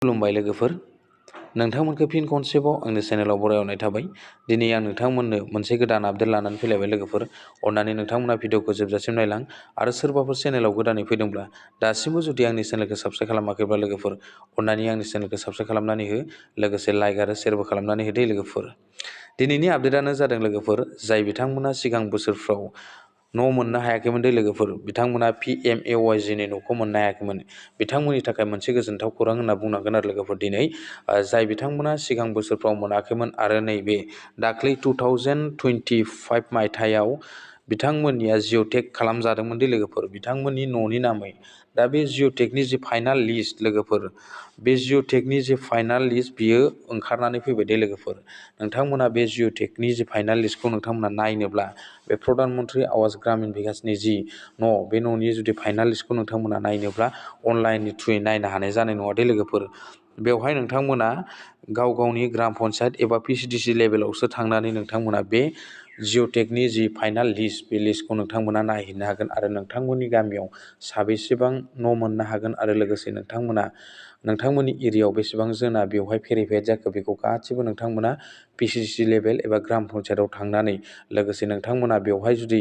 खुलुमबाय लोगोफोर, नोंथांमोनखौ फिन खनसेबाव आंनि चेनेलाव बरायहरनाय थाबाय। दिनै आं नोंथांमोननो मोनसे गोदान आपडेट लानानै फैलायबाय लोगोफोर। अन्नानै नोंथांमोना भिडिअखौ जोबजासिम नायलां आरो सोरबाफोर चेनेलाव गोदानै फैदोंब्ला दासिमबो जुदि आंनि चेनेलखौ साबस्क्राइब खालामाखैब्ला लोगोफोर अन्नानै आंनि चेनेलखौ साबस्क्राइब खालामनानै हो, लोगोसे लाइक आरो शेयारबो खालामनानै हो दे लोगोफोर। दिनैनि आपडेटआनो जादों लोगोफोर, जाय बिथांमोना सिगां बोसोरफ्राव न' मोननो हायाखैमोन दे लोगोफोर, बिथांमोना PMAYGनि न'खौ मोननो हायाखैमोन, बिथांमोननि थाखाय मोनसे गोजोनथाव खौरां होनना बुंनांगोन आरो लोगोफोर। दिनै जाय बिथांमोना सिगां बोसोरफ्राव मोनाखैमोन आरो नैबे दाख्लै 2025 मायथाइयाव बिथांमोननिया जिअ'टेक खालामजादोंमोन दे लोगोफोर, बिथांमोननि न'नि नामै। दा बे जिअ'टेकनि जि फाइनाल लिस्ट लोगोफोर, बे जिअ'टेकनि जि फाइनाल लिस्ट बियो ओंखारनानै फैबाय दे लोगोफोर। नोंथांमोना बे जिअ'टेकनि जि फाइनाल लिस्टखौ नोंथांमोना नायनोब्ला बे प्रधान मन्त्रि आवास ग्रामीण बिकासनि जि न', बे न'नि जुदि फाइनाल लिस्टखौ नोंथांमोना नायनोब्ला अनलाइननि थ्रुयै नायनो हानाय जानाय नङा दे लोगोफोर। बेवहाय नोंथांमोना गाव गावनि ग्राम पन्सायत एबा PCDC लेभेलावसो थांनानै नोंथांमोना बे जिअ'टेकनि जि फाइनाल लिस्ट, बे लिस्टखौ नोंथांमोना नायहैनो हागोन आरो नोंथांमोननि गामियाव साबेसेबां न' मोननो हागोन आरो लोगोसे नोंथांमोना नोंथांमोननि एरियायाव बेसेबां जोना बेवहाय भेरिफाइड जाखो, बेखौ गासिबो नोंथांमोना PCDC लेभेल एबा ग्राम पन्सायतआव थांनानै, लोगोसे नोंथांमोना बेवहाय जुदि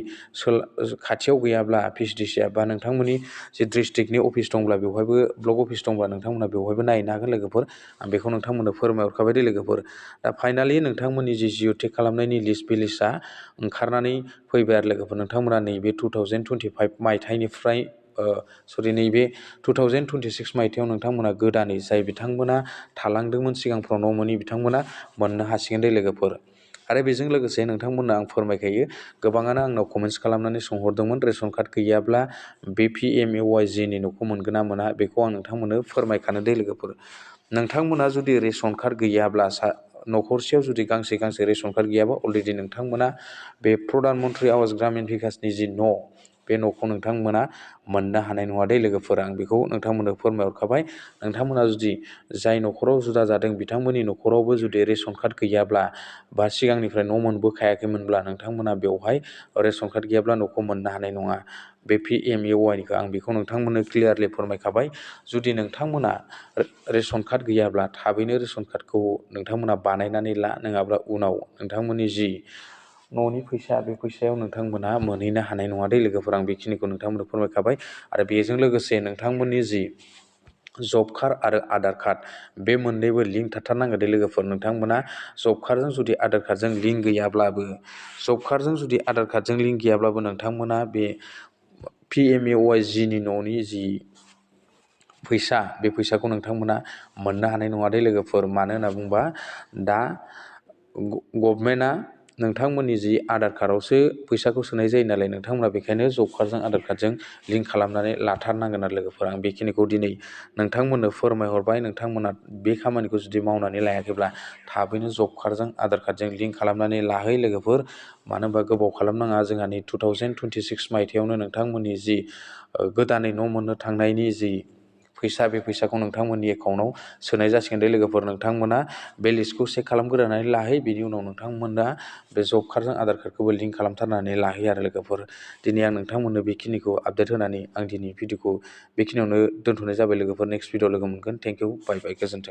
खाथियाव गैयाब्ला PCDCआ बा नोंथांमोननि जि डिस्ट्रिक्टनि अफिस दंब्ला बेवहायबो ब्लक अफिस दंब्ला नोंथांमोना बेवहायबो नायनो हागोन लोगोफोर। आं बेखौ नोंथांमोननो फोरमायहरखाबाय दे लोगोफोर। दा फाइनालि नोंथांमोननि जि जिअ'टेक खालामनायनि लिस्ट, बे लिस्टआ ओंखारनानै फैबाय आरो लोगोफोर। नोंथांमोना नैबे 2025 मायथाइनिफ्राय नैबे 2026 मायथाइयाव नोंथांमोना गोदानै जाय बिथांमोना थालांदोंमोन सिगांफ्राव न' मोनि, बिथांमोना मोननो हासिगोन दे लोगोफोर। आरो बेजों लोगोसे नोंथांमोननो आं फोरमायखायो, गोबाङानो आंनाव कमेन्ट्स खालामनानै सोंहरदोंमोन रेशन कार्ड गैयाब्ला बे PMAYGनि न'खौ मोनगोन ना मोना, बेखौ आं नोंथांमोननो फोरमायखानो दे लोगोफोर। नोंथांमोना जुदि रेशन कार्ड गैयाब्ला, न'खरसेयाव जुदि गांसे गांसे रेशन कार्ड गैयाबा, अलरेडि नोंथांमोना बे प्रधान मन्त्रि आवास ग्रामीण बिकासनि जि न', बे न'खौ नोंथांमोना मोननो हानाय नङा दे लोगोफोर। आं बेखौ नोंथांमोननो फोरमायहरखाबाय। नोंथांमोना जुदि जाय न'खराव जुदा जादों बिथांमोननि न'खरावबो जुदि रेशन कार्ड गैयाब्ला बा सिगांनिफ्राय न' मोनबोखायाखैमोनब्ला नोंथांमोना बेवहाय रेशन कार्ड गैयाब्ला न'खौ मोननो हानाय नङा, बे PMAYनिखौ। आं बेखौ नोंथांमोननो क्लियारलि फोरमायखाबाय। जुदि नोंथांमोना रेशन कार्ड गैयाब्ला थाबैनो रेशन कार्डखौ नोंथांमोना बानायनानै ला, नङाब्ला उनाव नोंथांमोननि जि न'नि फैसा, बे फैसायाव नोंथांमोना मोनहैनो हानाय नङा दे लोगोफोर। आं बेखिनिखौ नोंथांमोननो फोरमायखाबाय। आरो बेजों लोगोसे नोंथांमोननि जि जब कार्ड आरो आधार कार्ड, बे मोननैबो लिंक थाथारनांगोन दे लोगोफोर। नोंथांमोना जब कार्डजों जुदि आधार कार्डजों लिंक गैयाब्लाबो, नोंथांमोना बे PMAYGनि न'नि जि फैसा, बे फैसाखौ नोंथांमोना मोननो हानाय नङा दे लोगोफोर। मानो होनना बुंबा दा गभर्नमेन्टआ नोंथांमोननि जि आधार कार्डआवसो फैसाखौ सोनाय जायो नालाय, नोंथांमोना बेखायनो जब कार्डजों आधार कार्डजों लिंक खालामनानै लाथारनांगोन आरो लोगोफोर। आं बेखिनिखौ दिनै नोंथांमोननो फोरमायहरबाय। नोंथांमोना बे खामानिखौ जुदि मावनानै लायाखैब्ला थाबैनो जब कार्डजों आधार कार्डजों लिंक खालामनानै लाहै लोगोफोर। मानो होनबा गोबाव खालामनाङा, जोंहा नै 2026 मायथाइयावनो नोंथांमोननि जि गोदानै न' मोननो थांनायनि जि फैसा, बे फैसाखौ नोंथांमोननि एकाउन्टआव सोनाय जासिगोन दे लोगोफोर। नोंथांमोना बे लिस्टखौ चेक खालामग्रोनानै लाहै, बिनि उनाव नोंथांमोना बे जब कार्डजों आधार कार्डखौबो लिंक खालामथारनानै लाहै आरो लोगोफोर। दिनै आं नोंथांमोननो बेखिनिखौ आपडेट होनानै आं दिनै भिडिअखौ बेखिनियावनो दोनथ'नाय जाबाय लोगोफोर। नेक्स्ट भिडिअ लोगो मोनगोन। थेंक इउ, बाय बाय, गोजोन्थों।